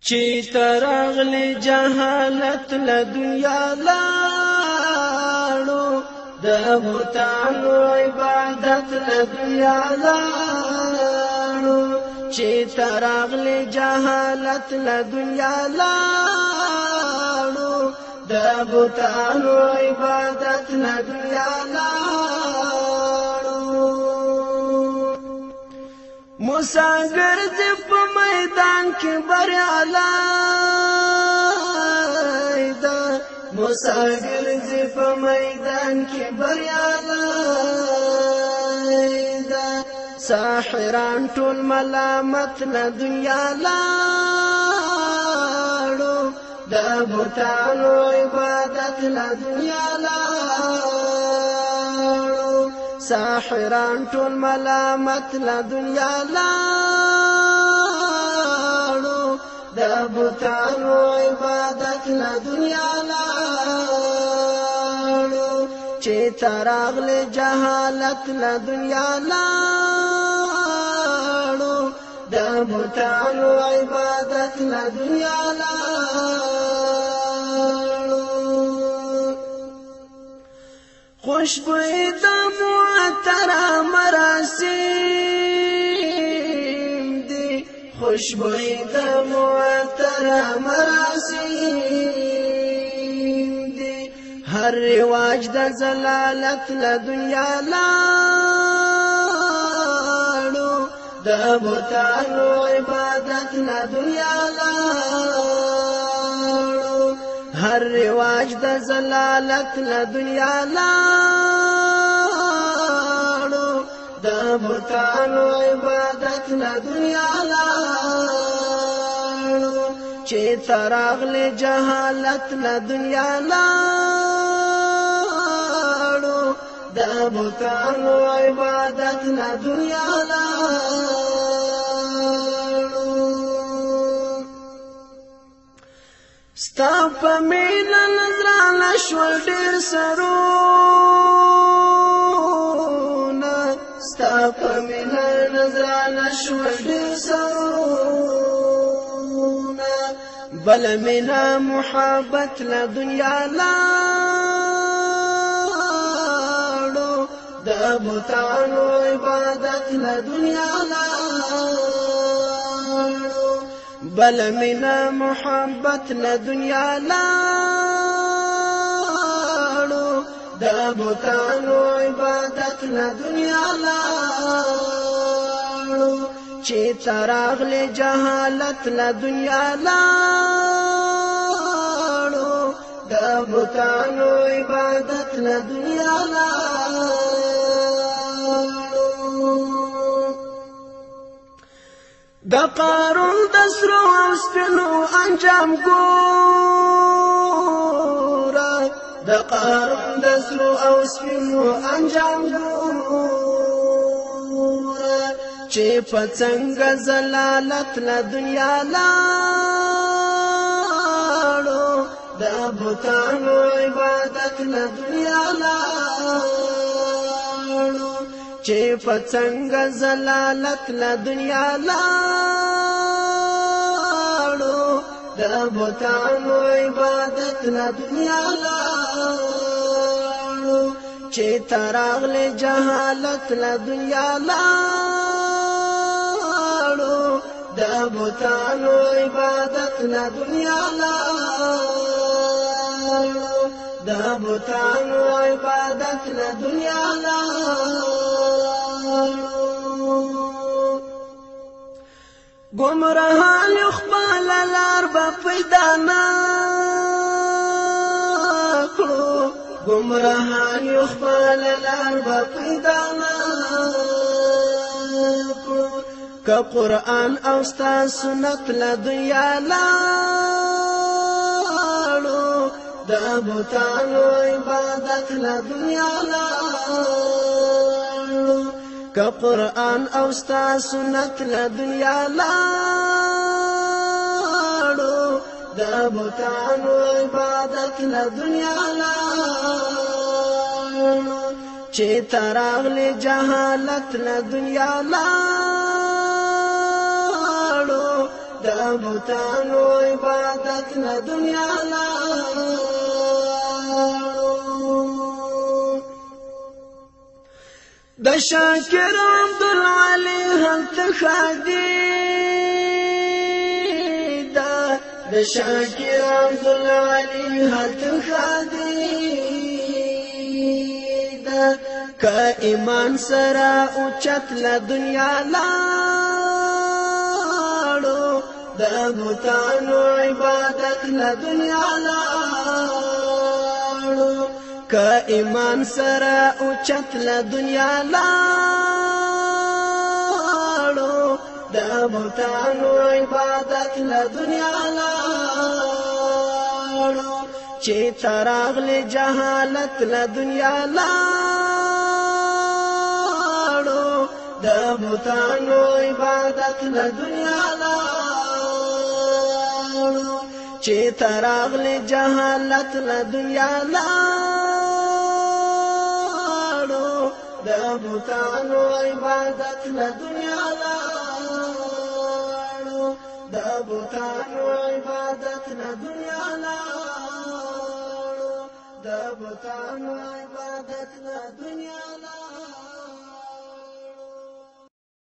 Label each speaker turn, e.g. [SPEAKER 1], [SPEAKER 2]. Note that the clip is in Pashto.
[SPEAKER 1] چې ترغلی جهالت له دنیا لاړو، د بتانو عبادت له دنیا لاړو. چې ترغلی جهالت له دنیا لاړو، د بتانو عبادت له دنیا لاړو. موسی ګرځي په میدان کې بریالی ده، موسی ګرځي په میدان کې بریالی ده. ساحران ټول ملامت له دنیا لاړو، د بتانو عبادت له دنیا لاړو. ساحران ټول ملامت له دنیا لاړو، د بتانو عبادت له دنیا لاړو. چې تراغله جهالت له دنیا لاړو، د بتانو عبادت له دنیا لاړو. خوشبوئی د معطر مراسم دي، خوشبوئی د معطر مراسم دي. هر رواج د زلالت له دنیا لاړو، د بتانو عبادت له دنیا لاړو. هر رواج د زلالت له دنیا لاړو، د بتانو عبادت له دنیا لاړو. چې تراغله جهالت له دنیا لاړو، د بتانو عبادت له دنیا لاړو. ستا په میله نظرانه شول ډېر سرونه، ستا په میله نظرانه شول ډېر سرونه. بل مینا محبت له دنیا لاړو، د بتانو عبادت له دنیا لاړو. بل مینا محبت له دنیا لاړو، د بتانو عبادت له دنیا لاړو. چې تراغله جهالت له دنیا لاړو، د بتانو عبادت له دنیا لاړو. د قارون د سرو او سپینو انجام ګوره، د قارون د سرو او سپینو انجام ګوره، چې په څنګه زلالت له دنیا لاړو، د بتانو عبادت له دنیا لاړو. چې په څنګه زلالت له دنیا لاړو، د بتانو عبادت له دنیا لاړو. چې تراغله جهالت له دنیا لاړو، د بتانو عبادت له دنیا لاړو. د بتانو عبادت له دنیا لاړو. ګمراهان خپل لار به پیدا نه کړو، ګمراهان خپل لار به پیدا نه کړو، که قرآن او ستا سنت له دنیا لاړو، د بتانو عبادت له دنیا لاړو. که قرآن او ستا سنت له دنیا لاړو، د بتانو عبادت له دنیا لاړو. چې تراغله جهالت له دنیا لاړو، د بتانو عبادت له دنیا لاړو. د شاکر عبدالعلی هلته ښادي ده، د شاکر عبدالعلی هلته ښادي ده، که ایمان سره اوچت له دنیا لاړو، د بتانو عبادت له دنیا لاړو. که ایمان سره اوچت له دنیا لاړو، د بتانو عبادت له دنیا لاړو. چې تراغلی جهالت له دنیا لاړو، د بتانو عبادت له دنیا لاړو. چې تراغلی جهالت له دنیا لاړو، د بتانو عبادت له دنیا لاړو. د بتانو عبادت له دنیا لاړو، د بتانو عبادت له دنیا لاړو.